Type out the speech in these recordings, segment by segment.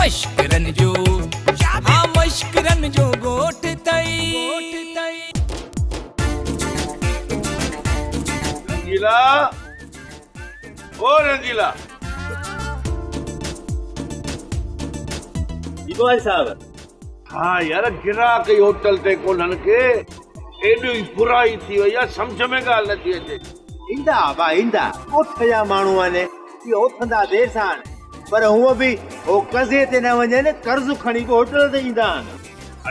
مشڪرن جو ها مشڪرن جو ڳوٺ اٿئي. رنگيلا او رنگيلا. جي بوائي صاحب. ها يار گراهڪ ئي هوٽل تي ڪونهن ڪي ايڏي برائي ٿي وئي آ سمجهه ۾ ڳالهه نٿي اچي. ايندا ابا ايندا ڳوٺ جا ماڻهو آهن اهي اٿندا دير سان آهن پر هونء به هو قرضي تي نه وڃن قرض کڻي به هوٽل تي ايندا آهن.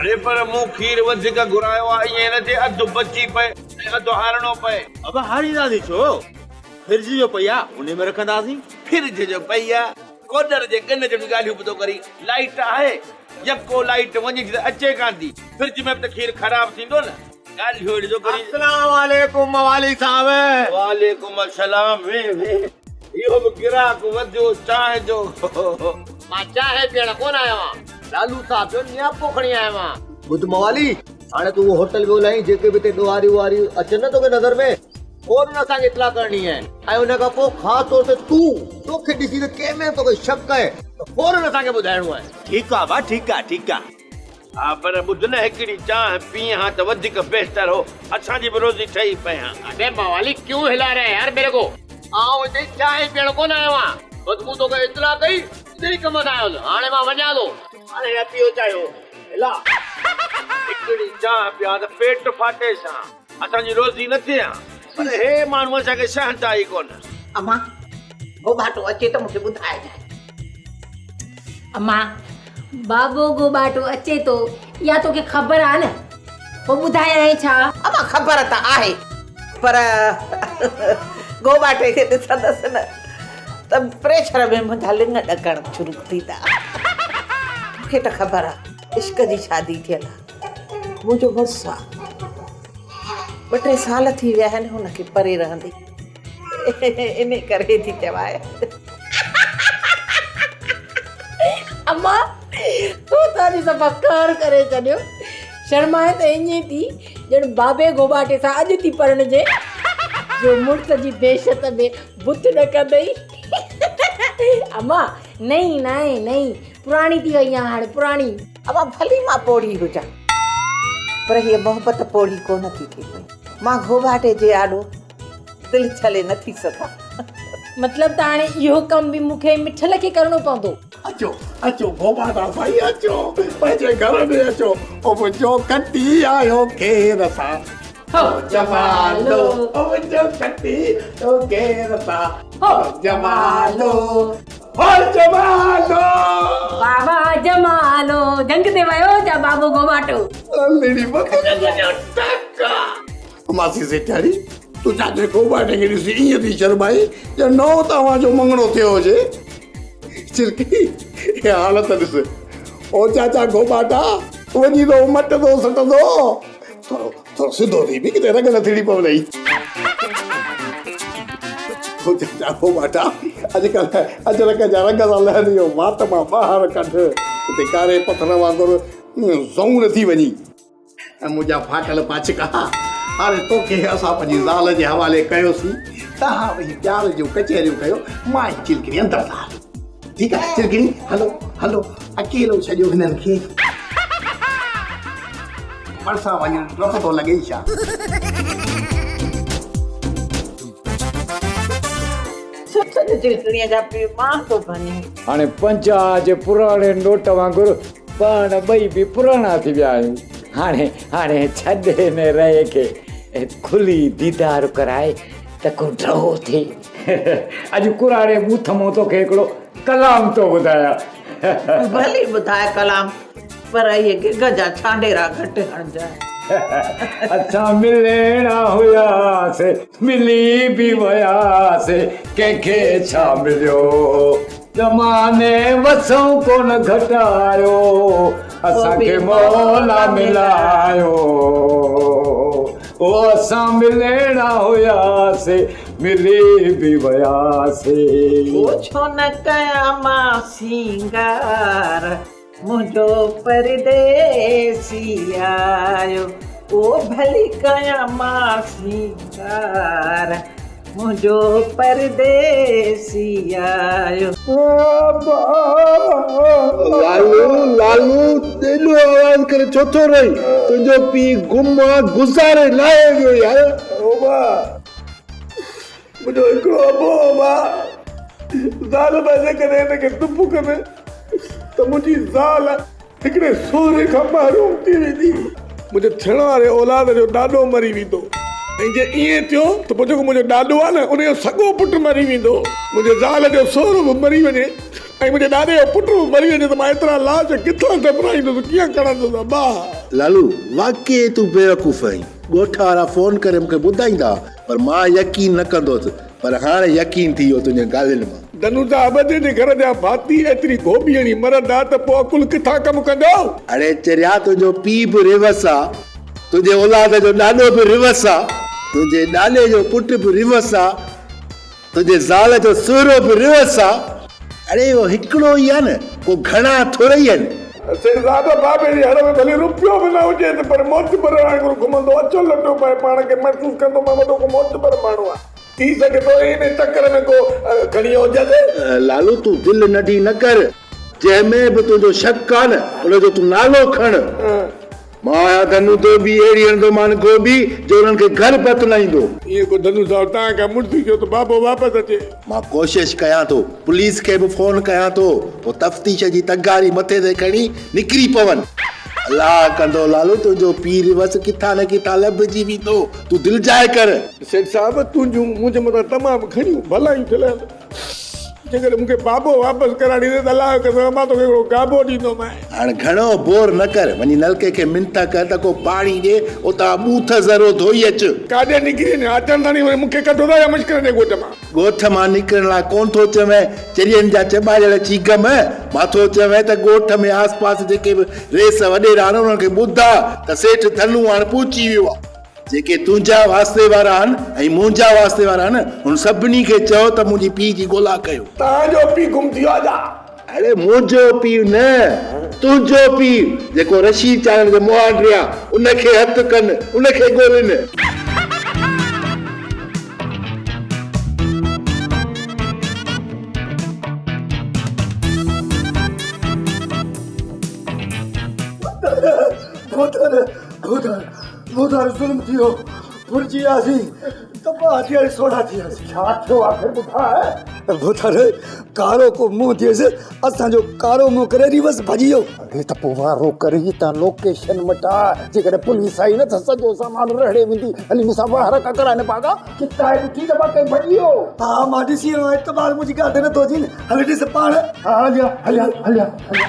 اڙي پر مون کير وڌيڪ گهرايو آ ائين نه ٿئي اڌ بچي پئي ۽ اڌ هارڻو پئي. ابا هارينداسين ڇو فرج جو پئي آ انهي ۾ رکنداسين. فرج جو پئي آ ڪوڏر جي ڳن جهڙيون ڳالهيون به ٿو ڪرين لائيٽ آهي يڪو لائيٽ وڃي ٿي ته اچي ڪانه ٿي فرج ۾ به ته کير خراب ٿيندو نه ڳالهيون اهڙيون ٿو ڪرين. السلام عليڪم موالي صاحب. وعليڪم السلام ويهه ويهه اهو به گراهڪ وڌيو چانهه جو. مان چانهه پيئڻ ڪونه آيو آهيان لالو صاحب جو نياپو کڻي آيو آهيان. ٻڌ موالي هاڻي تون اهو هوٽل ويو لائين جيڪي به هتي ڏوهاري ووهاري اچن نه توکي نظر ۾ فورن اسان کي اطلاع ڪرڻي آهي ۽ ان کان پوء خاص طور تي تون توکي ڏسي ته ڪنهن ۾ توکي شڪ آهي ته فورن اسان کي ٻڌائڻو آهي. ٺيڪ آ ڀا ٺيڪ آ ٺيڪ آ. ها پر ٻڌ نه هڪڙي چانهه پيئين ها ته وڌيڪ بهتر هو اسان جي به روزي ٺهي پئي ها. ابي موالي ڪيون هلا رهي يار ميري ڪو آئون هتي چانهه پيئڻ ڪونه آيو آهيان بس مون توکي اطلاع ڪئي انهي ڪم سان آيو هوس هاڻي مان وڃان ٿو. هاڻي نه پيئو چانهه هلا. هڪڙي چانهه پيان ته پيٽ ڦاٽيس ها. اسان جي روزي نه ٿئي ها پر هي ماڻهو اسان کي سهندا ئي ڪونه. امان، گوٻاٽو اچي ته مون کي ٻڌائجانء. امان، بابو گوٻاٽو اچي ٿو اها توکي خبر آهي نه؟ پوء ٻڌايانء ڇا؟ امان، خبر ته آهي پر گوٻاٽي کي ڏسندس نه ته پريشر ۾ منهنجا لڱ ڏڪڻ شروع ٿيندا. مون کي ته خبر آهي عشق جي شادي ٿيل آهي. منهنجو مڙس آ. ٻه ٽي سال ٿي ويا آهن هن کي پري رهندي. انهي ڪري ٿي چوانء. اما تو ته اڄ صفا قهر ڪري ڇڏيو. شرمائي ته ائين ٿي ڄڻ بابي گهوٻاٽي سان اڄ ٿي پرڻجي. جو مڙس جي دهشت ۾ بت ڏڪندئي. اما نئين ناهي نئين پراڻي ٿي وئي آهيان هاڻي پراڻي. امان ڀلي مان پوڙهي هجان پر هيء محبت پوڙهي ڪونه ٿي ٿئي پئي. مان گهوٻاٽي جي آڏو دل ڇلي نه ٿي سگهان. مطلب ته هاڻي اهو ڪم به مون کي ۽ مٺل کي ڪرڻو پوندو. اچو اچو گهوٻاٽا سائين اچو پنهنجي گهر ۾ اچو او منهنجو ڪٽي آيو کير سان هو جمالو او منهنجو ڪٽي آيو کير سان هو جمالو. هو جمالو. بابا جمالو جنگ تي ويو جا بابو گهوٻاٽو. لڙي بندوق جو ٽڪا. ماسي سيٺياڻي تون چاچي گهوٻاٽي کي ڏسي ائين ٿي شرمائين ڄڻ نئون توهان جو مڱڻو ٿيو هجي. چرڪي هي حالت ڏس. او چاچا گهوٻاٽا وڃي ٿو مٽندو سٽندو. ٿورو ٿورو سڌو ٿي بيهه ڪٿي رڳ نه ٿڙي پوندئي. چاچا گهوٻاٽا اڄڪلهه اجرڪ جا رنگ ٿا لهن اهو وات مان ٻاهر ڪڍ اتي ڪاري پٿر وانگر زئون نه ٿي وڃي. ۽ منهنجا ڦاٽل پاڇڪا هاڻي توکي اسان پنهنجي زال جي حوالي ڪيوسين توهان ويهي پيار جون ڪچهريون ڪيو مان ۽ چلڪڻي اندر ٿا هلون ٺيڪ آهي چلڪڻي هلو هلو اڪيلو ڇڏيو هنن کي. ڀرسان وڃڻ ڊپ ٿو لڳئي ڇا؟ سٺ چلڪڻيء جا پيء مان ٿو ڀڃي. هاڻي 50 جي پراڻي نوٽ وانگر پاڻ ٻئي به پراڻا ٿي ويا آهيون. هاڻي هاڻي ڇڏ هن رئي کي کلي ديدار ڪرائي ته ڪو ڊهو ٿئي. اڄ ڪراڙي ٻوٿ مون توکي هڪڙو ڪلام ٿو ٻڌايان. ڀلي ٻڌاء ڪلام. پر اهي گگ جا ڇانڊيرا گهٽ هڻجانء. اسان ملڻا هياسي ملي به وياسي ڪنهن کي ڇا مليو زماني وسئون ڪونه گهٽايو اسان کي مولا ملايو او اسان ملڻا هياسي ملي به وياسي. او ڇو نه ڪيان مان سينگار. منهنجو پرديسي آيو او ڀلي ڪيان مان سينگار منهنجو پرديسي آيو. لالو لالو ايڏو آواز ڪري ڇو ٿو روئين؟ تنهنجو پيء گم آ گذاري ناهي ويو يار. ابا منهنجو هڪڙو ابو ابا زال به جيڪڏهن هن کي دپ ڪندي ته منهنجي زال هڪڙي سهري کان محروم ٿي ويندي. منهنجي ٿيڻ واري اولاد جو ڏاڏو مري ويندو ۽ جي ائين ٿيو ته پوء جيڪو منهنجو ڏاڏو آهي نه ان جو سڳو پٽ مري ويندو. منهنجي زال جو سهرو به مري وڃي ۽ منهنجي ڏاڏي جو پٽ به مري وڃي ته مان ايترا لاش ڪٿان دفنائيندس، ڪيئن کڻندس ابا. لالو، واقعي تون بيوقوف آهين. ڳوٺ وارا فون ڪري مون کي ٻڌائيندا ها پر مان يقين نه ڪندو هوس پر هاڻ يقين ٿي ويو تنهنجين ڳالهين مان. ڌنو صاحب جنهن جي گهر جا ڀاتي ايتري گهوٻي هڻي مرندا ته پوء عقل ڪٿان ڪم ڪندو؟ اڙي چريا تنهنجو پيء به ريوس آ، تنهنجي اولاد جو ڏاڏو به ريوس آ، تنهنجي ڏاڏي جو پٽ به ريوس آ، تنهنجي زال جو سهرو به ريوس آ. اڙي اهو هڪڙو ئي آ نه، ڪو گهڻا ٿورئي آهن. سيٺ صاحب بابي جي هڙ ۾ ڀلي روپيو به نه هجيس پر معتبر وانگر گهمندو اڇو لٽو پائي پاڻ کي محسوس ڪندو مان وڏو ڪو معتبر ماڻهو آهيان. ٿي سگهي ٿو ان چڪر ۾ ڪو کڻي هجيس. لالو تون دل ننڍي نه ڪر، جنهن ۾ به تنهنجو شڪ آ نه ان جو تون نالو کڻ. مان آهيان ڌنو ڌوٻي، اهڙي هڻندومان گهوٻي جو انهن کي گهر ڀت نه ايندو. ائين ڪو ڌنو صاحب تان کان مڙسي ٿيو ته بابو واپس اچي. مان ڪوشش ڪيان ٿو، پوليس کي به فون ڪيان ٿو، پوء تفتيش جي تغاري مٿي تي کڻي نڪري پون. الله ڪندو لالو تنهنجو پير وس ڪٿان نه ڪٿان لڀجي ويندو، تون دلجاء ڪر. سيٺ صاحب تنهنجون منهنجي مٿان تمام گهڻيون ڀلايون ٿيل آهن. جيڪڏهن مون کي بابو واپس ڪرائي ڏيندين ته الله جو قسم مان توکي هڪڙو گابو ڏيندومانء. هاڻ گهڻو بور نه ڪر، وڃي نلڪي کي منٿ ڪر ته ڪو پاڻي ڏي، اتان ٻوٿ ذرو ڌوئي اچ. ڪاڏي نڪري وڃان؟ اچڻ تاڻي وري مون کي ڪڍو ٿا يا مشڪرن جي ڳوٺ مان؟ ڳوٺ مان نڪرڻ لاء ڪونه ٿو چوين، چرين جا چٻاڙيل چيگم، مان ٿو چوين ته ڳوٺ ۾ آس پاس جيڪي به رئيس وڏيرا آهن، انهن کي ٻڌاء ته سيٺ ڌنو هاڻ پهچي ويو آهي. جيڪي تنهنجا واسطي وارا آهن ۽ منهنجا واسطي وارا آهن، هن سڀني کي چئو ته منهنجي پيء جي ڳولا ڪيو. توهان جو پيء گم ٿي ويو آهي ڇا؟ اڙي منهنجو پيء نه، تنهنجو پيء، جيڪو رشيد چارڻ جي مهانڊي آهي، ان کي هٿ ڪن، ان کي ڳولين. ڀوتار، ڀوتار، ڀوتار ظلم ٿي ويو، ڦرجي وياسين، تباهه ٿي وياسين، سوڙها ٿي وياسين. ڇا ٿيو آخر ٻڌاء؟ ڀوتار، ڪارو ڪو منهن ٿيس، اسان جو ڪارو منهن ڪري ريوس ڀڄي ويو. اڙي ته پوء وارو ڪر هتان لوڪيشن مٽاء، جيڪڏهن پوليس آئي نه ته سڄو سامان رهڙي ويندي. هلي مون سان واهر ڪا ڪرائي نه پاڳا. ڪتا ڏٺي ته واقعي ڀڄي ويو. ها مان ڏسي آيو آهيان، اعتبار منهنجي ڳالهه تي نٿو اچين، هل ڏس پاڻ. ها هليا هليا هليا هليا.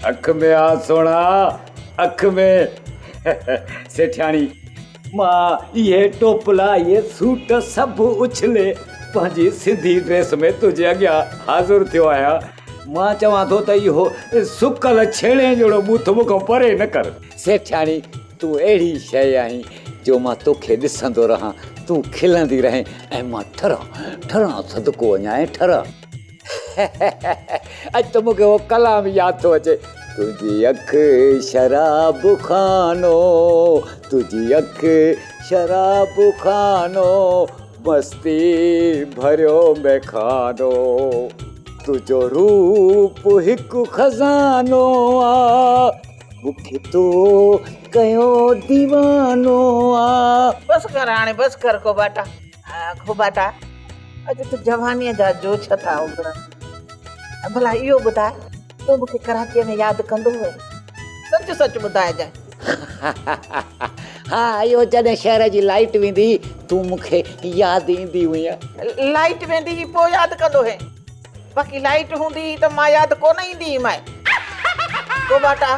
اک ۾ آ سهڻا اک ۾. سيٺياڻي مان اهي ٽوپلا اهي سوٽ سڀ اڇلي پنهنجي سنڌي ڊريس ۾ تنهنجي اڳيان حاضر ٿيو آهيان. مان چوان ٿو ته اهو سڪل ڇيڻي جهڙو ٻوٿ مون کان پري نه ڪر. سيٺياڻي تون اهڙي شيء آهين جو مان توکي ڏسندو رهان، تون کلندي رهين ۽ مان ٺران، ٺران صدقو وڃان ۽ ٺران. اڄ ته مون کي اهو ڪلام ياد ٿو اچي. تنهنجي اک شراب خانو، تنهنجي اک شراب خانو، مستي ڀريو ميخانو، تنهنجو روپ هڪ خزانو آ، مون کي تو ڪيو ديوانو آ. بس ڪر هاڻي بس ڪر گهوٻاٽا. گهوٻاٽا اڄ ته جوانيء جا جوش ٿا اڀرن. ڀلا اهو ٻڌاء تون مون کي ڪراچيء ۾ ياد ڪندو هئين؟ سچ سچ ٻڌائجانء. ها اهو جڏهن شهر جي لائيٽ ويندي هئي تون مون کي ياد ايندي هئين. لائيٽ ويندي هئي پوء ياد ڪندو هئين. باقي لائيٽ هوندي هئي ته مان ياد ڪونه ايندي هئيمانء. گهوٻاٽا.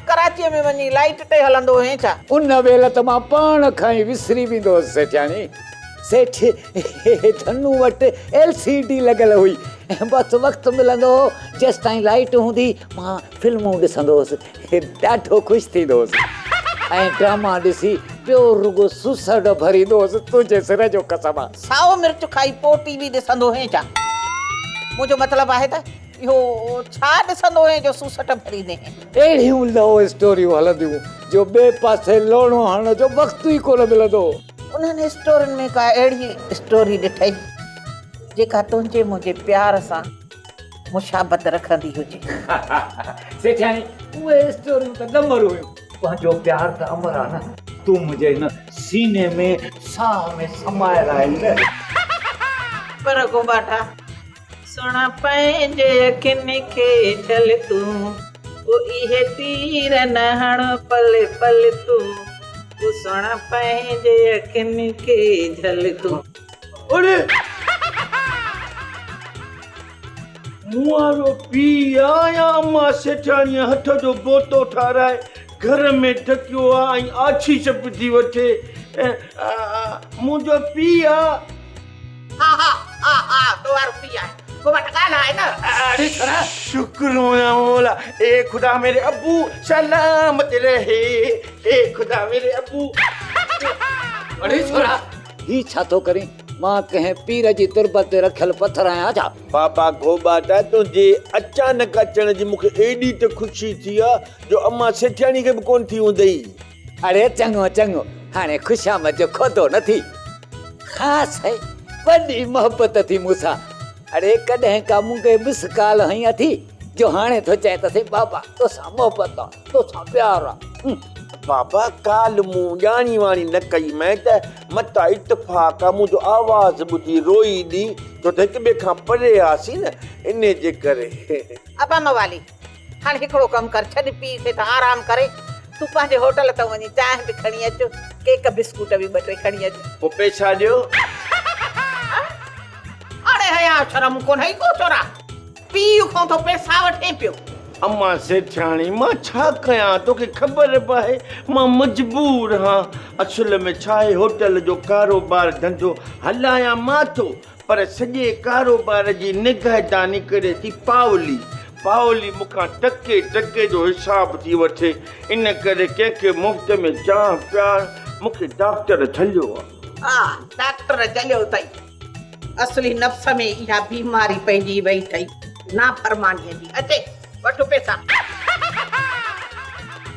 ڪراچيء ۾ وڃي لائيٽ تي هلندو هئين ڇا؟ ان ويل ته مان پاڻ کان ئي وسري ويندو هوس سيٺياڻي. سيٺ ڌنو وٽ ايل سي ڊي لڳل هئي. بس وقت ملندو هو جيستائين لائيٽ هوندي مان فلمون ڏسندو هوس. ڏاڍو خوش ٿيندو هوس ۽ ڊراما ڏسي پيو رڳو سوسڙ ڀريندو هوس تنهنجي سر جو قسم آ. سائو مرچ کائي پوء ٽي وي ڏسندو هئين ڇا؟ منهنجو مطلب آهي ته اهو ڇا ڏسندو هئين جو سوسٽ ڀريندين هئين؟ اهڙيون لو اسٽوريون هلنديون جو ٻئي پاسي لوڻو هڻڻ جو وقت ئي ڪونه ملندو هو. انهن اسٽورين ۾ ڪا اهڙي اسٽوري ڏٺئي جيڪا تنهنجي منهنجي پيار سان مشابهت رکندي هجي؟ سيٺياڻي، اهي اسٽوريون ته ڏمر هيون. پنهنجو پيار ته امر آ نه. تون منهنجي هن سيني ۾ ساهه ۾ سمايل آهين نه. پر گهوٻاٽا! سهڻا پنهنجي اکين کي جهل تون، او اهي تير نه هڻ پل پل تون، او سهڻا پنهنجي اکين کي جهل تون. اڙي! مون وارو پيء آ يا امان سيٺياڻيء هٿ جو بوتو ٺاهرائي گهر ۾ ڍڪيو آ ۽ آڇيس به ٿي وٺي. منهنجو پيء آ. ها ها ها ها تو وارو پيء آهي. گهوٻاٽ ڳالهاء نه. اڙي ڇورا! شڪر هيا مولا اي خدا ميري ابو سلامت رهي اي خدا ميري ابو. اڙي ڇورا! هي ڇا ٿو ڪرين؟ مان ڪنهن پير جي تربت تي رکيل پٿر آهيان ڇا؟ بابا گهوٻاٽا تنهنجي اچانڪ اچڻ جي مون کي ايڏي ته خوشي ٿي آ جو امان سيٺياڻي کي به ڪونه ٿي هوندئي. اڙي چڱو چڱو هاڻي خوشامد جو کودو نه ٿي. خاص سائين وڏي محبت اٿي مون سان. اڙي ڪڏهن ڪا مون کي مس ڪال هنئي اٿي جو هاڻي ٿو چئين ته سائين بابا توسان محبت آ توسان پيار آ. بابا ڪالهه مون ڄاڻي واڻي نه ڪئي مئين ته متان اتفاق آ منهنجو آواز ٻڌي روئي ڏي ڇو ته هڪ ٻئي کان پري هئاسين نه انهي جي ڪري. ابا موالي هاڻ هڪڙو ڪم ڪر ڇڏ پيء کي ته آرام ڪري تون پنهنجي هوٽل تان وڃي چانهه به کڻي اچ ڪيڪ بسڪوٽ به ٻه ٽي کڻي اچ. پوء پئسا ڏيو. اڙي حياء شرم ڪونهئي ڪو ڇورا پيء کان ٿو پئسا وٺين پيو. امان سيٺياڻي مان ڇا ڪيان توکي خبر به آهي مان مجبور هان اصل ۾ ڇا آهي هوٽل جو ڪاروبار ڌنڌو هلايان مان ٿو پر سڄي ڪاروبار جي نگهداني ڪري ٿي پاولي. پاولي مون کان ٽڪي ٽڪي جو حساب ٿي وٺي، ان ڪري ڪنهن کي مفت ۾ چانهه پيارڻ مون کي ڊاڪٽر جهليو آ. ها ڊاڪٽر جهليو اٿئي. اصلي نفس ۾ اها بيماري پئجي وئي اٿئي نافرمانيء جي. اچي وٺ پئسا.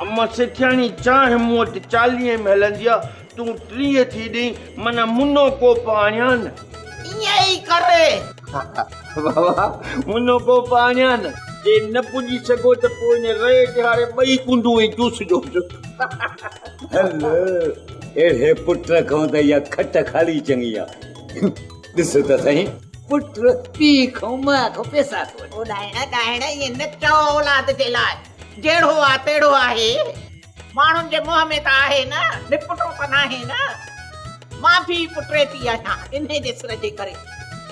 امان سيٺياڻي چانهه مون وٽ چاليهين ۾ هلندي آ، تون 30 ٿي ڏئين معنيٰ منو ڪوپ آڻيان نه. ائين ئي ڪر. بابا منو ڪوپ آڻيان نه. جي نه پڄي سگهو ته پوء ان رئي ڏهاڙي ٻئي ڪنڊون ۽ چوسجو. هل اهڙي پٽ کان ته اها کٽ خالي چڱي آ. ڏس ته سهي پٽ پيء کان ماء کان پئسا ٿو وٺي. او ڏائڻ ڏائڻ ائين نه چئو اولاد جي لاء جهڙو آ تهڙو آهي. ماڻهن جي منهن ۾ ته آهي نه، نپٽو ته ناهي نه. مان به پٽريتي آهيان، انهي جي سر جي ڪري.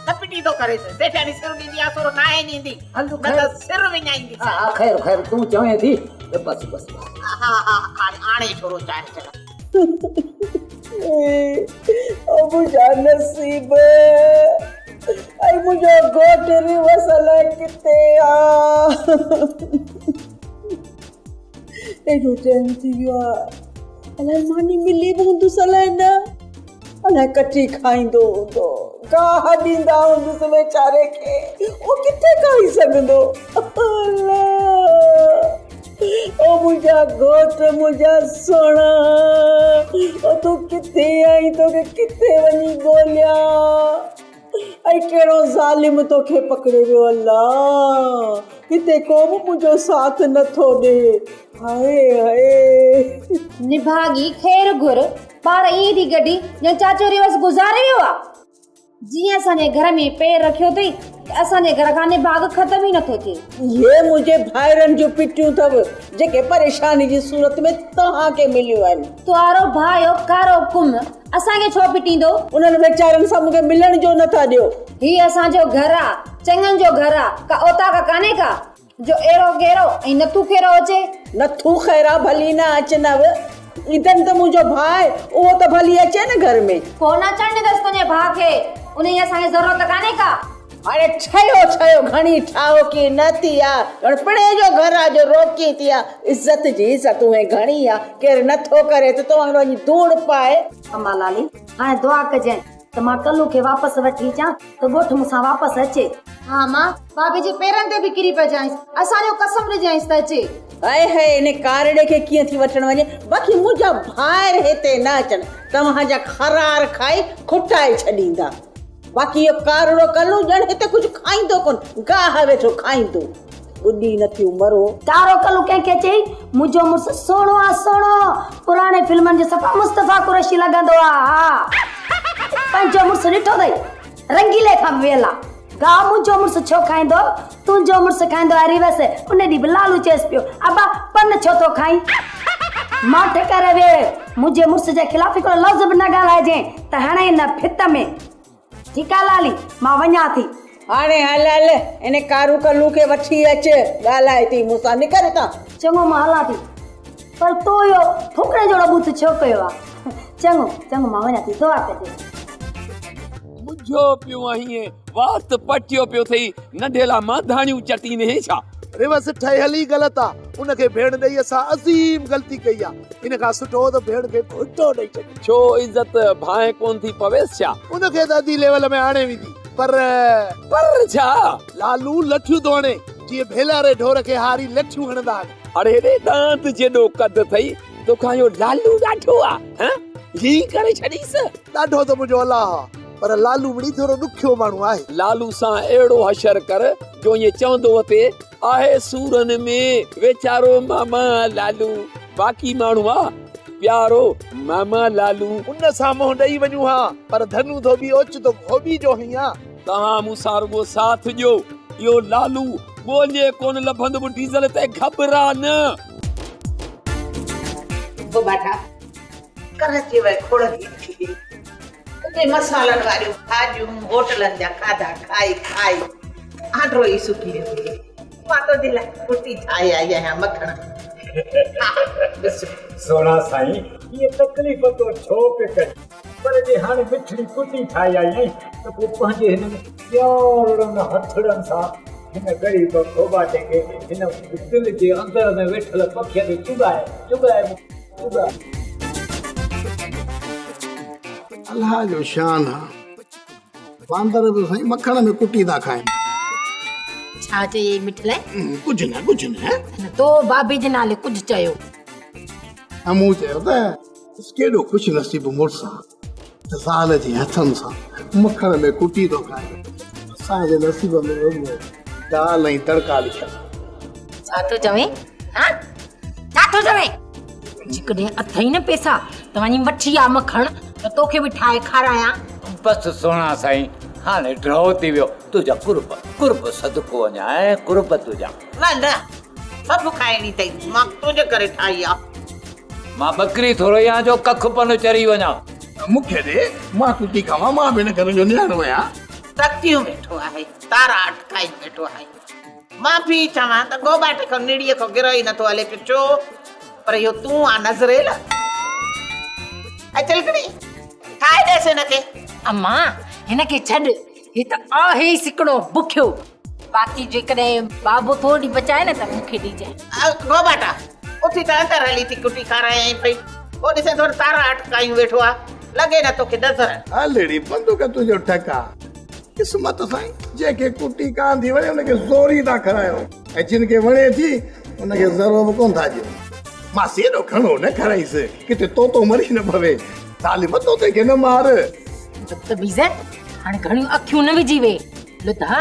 نه پٽيندو ڪريس، سيٺياڻي سر ڏيندي آ سر ناهي ڏيندي، نه ته سر وڃائينديس. ها خير خير تون چوين ٿي ته بس بس. ها ها هاڻي آڻي ڇورو چانهه چلا. او منهنجا نصيب ۽ منهنجو گهوٽ ريوس الائي ڪٿي آ. ايڏو ٽائيم ٿي ويو آ الائي ماني ملي به هوندس الائي نه الائي ڪٽي کائيندو هوندو گاهه ڏيندا هوندس ويچاري کي او ڪٿي کائي سگهندو الله او منهنجا گهوٽ منهنجا سهڻا او تون ڪٿي آهين توکي ڪٿي وڃي ڳوليان ۽ ڪهڙو ظالم توکي پڪڙي ويو الله هتي ڪو به منهنجو ساٿ نٿو ڏي هاء هاء. نڀاڳي خير گهر ٻار ائين ٿي ڪڍي ڄڻ چاچو ريوس گذاري ويو آ. جيئن اسان جي گهر ۾ پير رکيو اٿئي ته اسان جي گهر کان نڀاڳ ختم ئي نٿو ٿئي. اهي منهنجي ڀائرن جون پٽيون اٿو جيڪي پريشاني جي صورت ۾ توهان کي مليون آهن. توهارو ڀاء ڪارو ڪم اسان کي ڇو پٽيندو؟ انهن ويچارن سان مون کي ملڻ جو نه ٿا ڏيو. هي اسان جو گهر آ، چڱن جو گهر آ، ڪا اوطاق ڪانهي ڪا، جو اهڙو گهرو ۽ نٿو خيرو اچي. نٿو خيرا ڀلي نه اچنو، عيدن ته منهنجو ڀاء آهي، اهو ته ڀلي اچي نه گهر ۾. ڪونه اچڻ ڏيندس تنهنجي ڀاء کي، انهيء اسان کي ضرورت ڪانهي ڪا. هاڻي ٺهيو ٺهيو گهڻي ٺاهوڪي نه ٿي آ، ڄڻ پڻهين جو گهر آ جو روڪين ٿي آ، عزت جي عزت اونهين گهڻي آ، ڪير نٿو ڪري ته تو وانگر وڃي ڌوڙ پائي. اما لالي، هاڻي دعا ڪجانء ته مان ڪلو کي واپس وٺي اچان ته ڳوٺ مون سان واپس اچي. ها اما، بابي جي پيرن تي به ڪري پئجانئس، اسان جو قسم ڏجانئس ته اچي. هاء هاء ان ڪارڙي کي ڪيئن ٿي وٺڻ وڃي، باقي منهنجا ڀائر هتي نه اچن، توهان جا خرار کائي کٽائي ڇڏيندا. باقي اهو ڪارڙو ڪلو ڄڻ هتي ڪجهه کائيندو ڪونه، گاهه ويٺو کائيندو. ٻڏي نه ٿيون مرو. ڪارو ڪلو ڪنهن کي چئي، منهنجو مڙس سهڻو آ سهڻو، پراڻي فلمن جو صفا مصطفيٰ قريشي لڳندو آ، ها پنهنجو مڙس ڏٺو اٿئي، رنگيلي کان به ويل آ. گاهه منهنجو مڙس ڇو کائيندو، تنهنجو مڙس کائيندو آ ريوس، ان ڏينهن به لالو چيس پيو، ابا پن ڇو ٿو کائين؟ ماٺ ڪري ويهه، منهنجي مڙس جي خلاف هڪڙو لفظ به نه ڳالهائجين ته هڻئين نه ڦت ۾. ٺيڪ آ لالي، مان وڃان ٿي. هاڻي هل هل، ان ڪارو ڪلو کي وٺي اچ، ڳالهائي ٿي مون سان، نڪر هتان. چڱو مان هلان ٿي، پر تو اهو ڦوڪڻي جهڙو ٻوٿ ڇو ڪيو آ؟ چڱو چڱو مان وڃان ٿي، دعا ڪجي. منجهيو پيو آهين، وات پٽيو پيو اٿئي، ننڍي لاء مانڌاڻيون چٽيندين ڇا؟ ريوس ٺهيل ئي غلط آ، ان کي ڀيڻ ڏئي اسان عظيم غلطي ڪئي آ، ان کان سٺو هو ته ڀيڻ کي ڀٽو ڏئي ڇڏيون. ڇو عزت ڀانء ڪونه ٿي پويس ڇا؟ ان کي ته اڌي ليول ۾ آڻي ويندي، پر. پر ڇا؟ لالو لٺيون ٿو هڻي، جيئن ڀيلاري ڍور کي هاري لٺيون هڻندا آهن. اڙي هيڏي ڏاند جيڏو قد اٿئي، توکان اهو لالو ڏاڍو آ، هان؟ هي ڪري ڇڏيس. ڏاڍو ته منهنجو الله آ، پر لالو مڙئي ٿورو ڏکيو ماڻهو آهي. لالو سان اهڙو حشر ڪر جو ائين چوندو وتي، آهي سورن ۾ ويچارو ماما لالو. باقي ماڻهو آ پيارو ماما لالو. ان سان منهن ڏئي وڃون ها، پر ڌنو ڌوٻي اوچتو گهوٻي جو هنئي ها. توهان مون سان رڳو ساٿ ڏيو، اهو لالو ڳولي ڪونه لڀندو ڊيزل تي گهٻرا نه. گهوٻاٽا ڪراچيء واري کوڙ ٿي اچي. اتي مصالحن واريون ڀاڄيون، هوٽلن جا کاڌا کائي کائي آنڊرو ئي سڪي ويو هجي. مان تنهنجي لاء ڪٽي ٺاهي آئي آهيان مکڻ. ها ڏس. سهڻا سائين، ايء تڪليف تو ڇو پئي ڪئي؟ پر جي هاڻي مٺڙي ڪٽي ٺاهي آئي آهين ته پوء پنهنجي هنن پيارڙن هٿڙن سان هن غريب کوٻاٽي کي هن دل جي اندر ۾ ويٺل پکيء کي چڳائي، چڳائي مون کي. الله جو شان آ باندر به سائين مکڻ ۾ ڪٽي ٿا کائن. ڇا چيئي مٺلئي؟ ڪجهه نه ڪجهه نه. نه تو بابي جي نالي ڪجهه چيو. مون چيو ته ڪيڏو خوش نصيب مڙس آ ته زال جي هٿن سان مکڻ ۾ ڪٽي ٿو کائي. اسان جي نصيب ۾ رڳو دال ۽ تڙڪا لکيل آ. ڇا ٿو چوين؟ ها ڇا ٿو چوين؟ جيڪڏهن اٿئي نه پئسا ته وڃي وٺي آ مکڻ ته توکي به ٺاهي کارايان. بس سهڻا سائين هاڻي ڍؤ ٿي ويو تنهنجا قرب قرب صدقو وڃان ۽ قرب تنهنجا. نه نه سڀ کائڻي اٿئي مان تنهنجي ڪري ٺاهي آ. مان ٻڪري ٿورو ئي آهيان جو ڪک پن چري وڃان. مون کي ڏي مان ڪٽي کاوان مان به هن گهر جو نياڻو آهيان. تڪيون ويٺو آهي تارا اٽڪائي ويٺو آهي. مان پئي چوان ته گوٻاٽي کان نڙيء کان گرهه ئي نٿو هلي پيو ڇو؟ پر اهو تون آن نظريل. اي چلڪڻي، ٺاهي ڏيس هن کي. امان، هن کي ڇڏ، هي ته آهي ئي سڪڻو بکيو. باقي جيڪڏهن بابو ٿورڙي بچائي نه ته مون کي ڏجانء. گوٻاٽا، اٿي ته اندر هلي ٿي ڪٽي کارايائين پئي. هو ڏسين ٿو ته تارا اٽڪايون ويٺو آ. لڳي نه توکي نظر. هل اڙي، بندوق تنهنجو ٺڪ آ. قسمت سائين جنهن کي ڪٽي ڪانه ٿي وڻي ان کي زوري ٿا کارايو ۽ جن کي وڻي ٿي ان کي ذرو به ڪونه ٿا ڏيو. ماسي ايڏو گهڻو نه کارائيس ڪٿي طوطو مري نه پوي. ظالم طوطي کي نه مار. بدتميز هاڻي گهڻيون اکيون نه وجهي ويهه لڌا.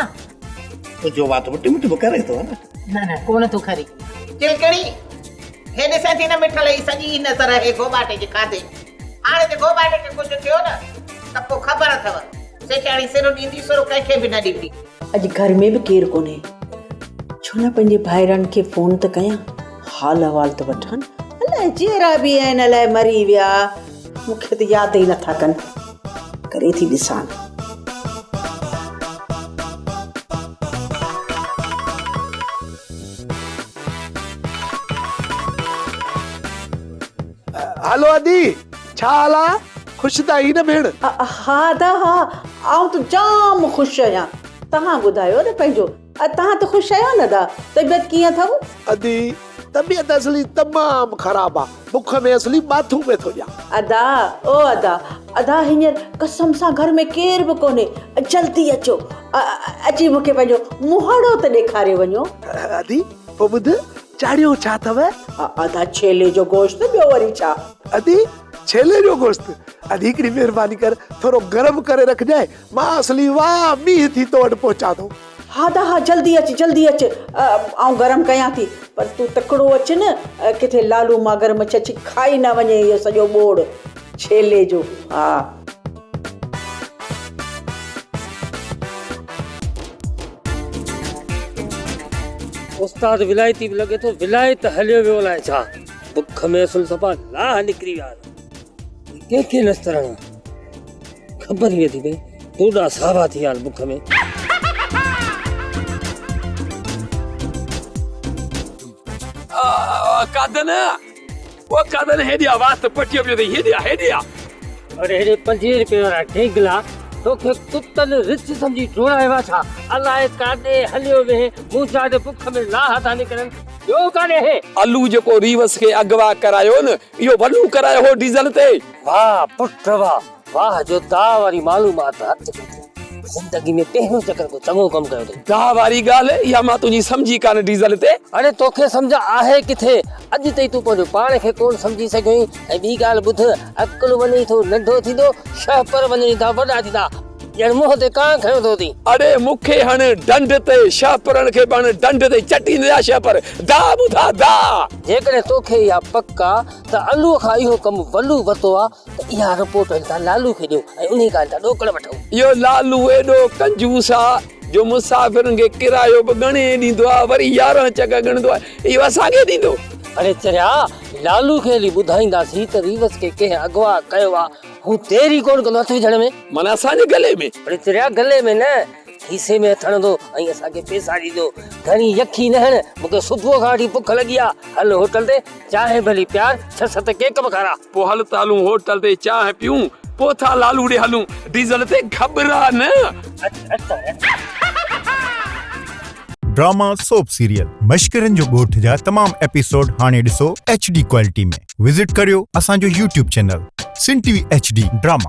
تنهنجو وات به ٽم ٽم ڪري ٿو نه. نه نه ڪونه ٿو ڪري. چلڪڻي هي ڏسين ٿي نه مٺل هي سڄي نظر هي گوٻاٽي جي کاڌي. هاڻي جي گوٻاٽي کي ڪجهه ٿيو نه ته پوء خبر اٿو. سيٺياڻي سر ڏيندي، سر ڪنهن کي به نه ڏيندي. اڄ گهر ۾ به ڪير ڪونهي. ڇو نه پنهنجي ڀائرن کي فون ته ڪيان، حال احوال ته وٺان. الائي جيئرا به آهن الائي مري ويا، مون کي ته ياد ئي نٿا ڪن. ڪري ٿي ڏسان. هلو ادي، ڇا حال آ؟ خوش ته آهين نه ڀيڻ؟ ها ادا ها، آئون ته جام خوش آهيان. توهان ٻڌايو نه پنهنجو، توهان ته خوش آهيو نه ادا؟ طبيعت ڪيئن اٿو؟ ادي، طبيعت اصلي تمام خراب آ، بک ۾ اصلي ٻاٿون پئي ٿو ڏيان. ادا، او ادا، ادا هينئر قسم سان گهر ۾ ڪير به ڪونهي، جلدي اچو، اچي مون کي پنهنجو منهڙو ته ڏيکاري وڃو. ادي، پوء ٻڌ، چاڙهيو ڇا اٿو؟ ادا ڇيلي جو گوشت ٻيو وري ڇا؟ ادي ڇيلي جو گوشت؟ ادي هڪڙي مهرباني ڪر ٿورو گرم ڪري رکجانء مان اصلي واهه مينهن ٿي تو وٽ پهچان ٿو. ها ادا ها جلدي اچ جلدي اچ آئون گرم ڪيان ٿي پر تون تڪڙو اچ نه ڪٿي لالو ماگر مڇ اچي کائي نه وڃي اهو سڄو ٻوڙ ڇيلي جو ها. استاد ولايتي به لڳي ٿو ولايت هليو ويو الائي ڇا بک ۾ اصل صفا لاهه نڪري ويا ڪنهن کي نستر هڻان خبر ئي نٿي پئي توڏا ساوا ٿي ويا آهن بک ۾. قادن او قادن هيڏي آ وات پٽيو پيو اٿئي هيڏي آ هيڏي آ. اڙي هيڏي پنجين رپئي وارا ڍينگلا توکي ڪتن رڇ سمجهي ڊوڙايو آ ڇا؟ الائي ڪاڏي هليو ويهين منهنجا ته بک ۾ لاهه ٿا نڪرن ٻيو ڪاڏي هي. الو جيڪو ريوس کي اغوا ڪرايو نه اهو ولو ڪرايو هو ڊيزل تي. واهه پٽ واهه واهه جو داء واري معلومات هٿ ڪئي اٿئي. زندگي ۾ پهريون چڪر ڪو چڱو ڪم ڪيو اٿئي. داء واري ڳالهه اها مان تنهنجي سمجهي ڪانه ڊيزل تي. اڙي توکي سمجهه آهي ڪٿي؟ اڄ تائين تون پنهنجو پاڻ کي ڪونه سمجهي سگهيو آهين ۽ ٻي ڳالهه ٻڌ عقل وڃي ٿو ننڍو ٿيندو، شهپر وڃن ٿا وڏا ٿيندا. ڄڻ منهن تي ڪانء کنيو ٿو اٿين. اڙي مون کي هڻ ڊنڊ تي، شهپرن کي به هڻ ڊنڊ تي، چٽيندي آ شهپر، داء ٻڌاء داء. جيڪڏهن توکي اها پڪ آ ته الوء کان اهو ڪم ولو ورتو آ ته اها رپورٽ هن تان لالو کي ڏيو ۽ انهي کان هن تان ڏوڪڙ وٺون. اهو لالو ايڏو ڪنجوس آ جو مسافرن کي ڪرايو به ڳڻي ڏيندو آ وري 11 چڪ ڳڻندو آ اهو اسان کي ڏيندو. اڙي چريا لالو کي هلي ٻڌائينداسين ته ريوس کي ڪنهن اغوا ڪيو آ هو دير ئي ڪونه ڪندو هٿ وجهڻ ۾. معنيٰ اسان جي گلي ۾. اڙي چريا گلي ۾ نه کيسي ۾ هٿ هڻندو ۽ اسان کي پيسا ڏيندو. گهڻي يکي نه هڻ مون کي صبح کان وٺي بک لڳي آ هل هوٽل تي چانهه ڀلي پيار ڇهه ست ڪيڪ به کاراء. پوء هل ته هلون هوٽل تي چانهه پيون پوء ٿا لالو ڏي هلون ڊيزل تي گهٻراء نه. اچ اچ اچ. ڊراما سوپ سيريل مشڪرن جو ڳوٺ جا تمام ايپيسوڊ هاڻي ڏسو ايڇ ڊي ڪوالٽي ۾ وزٽ ڪريو اسان جو YouTube channel Sindh T V H D drama.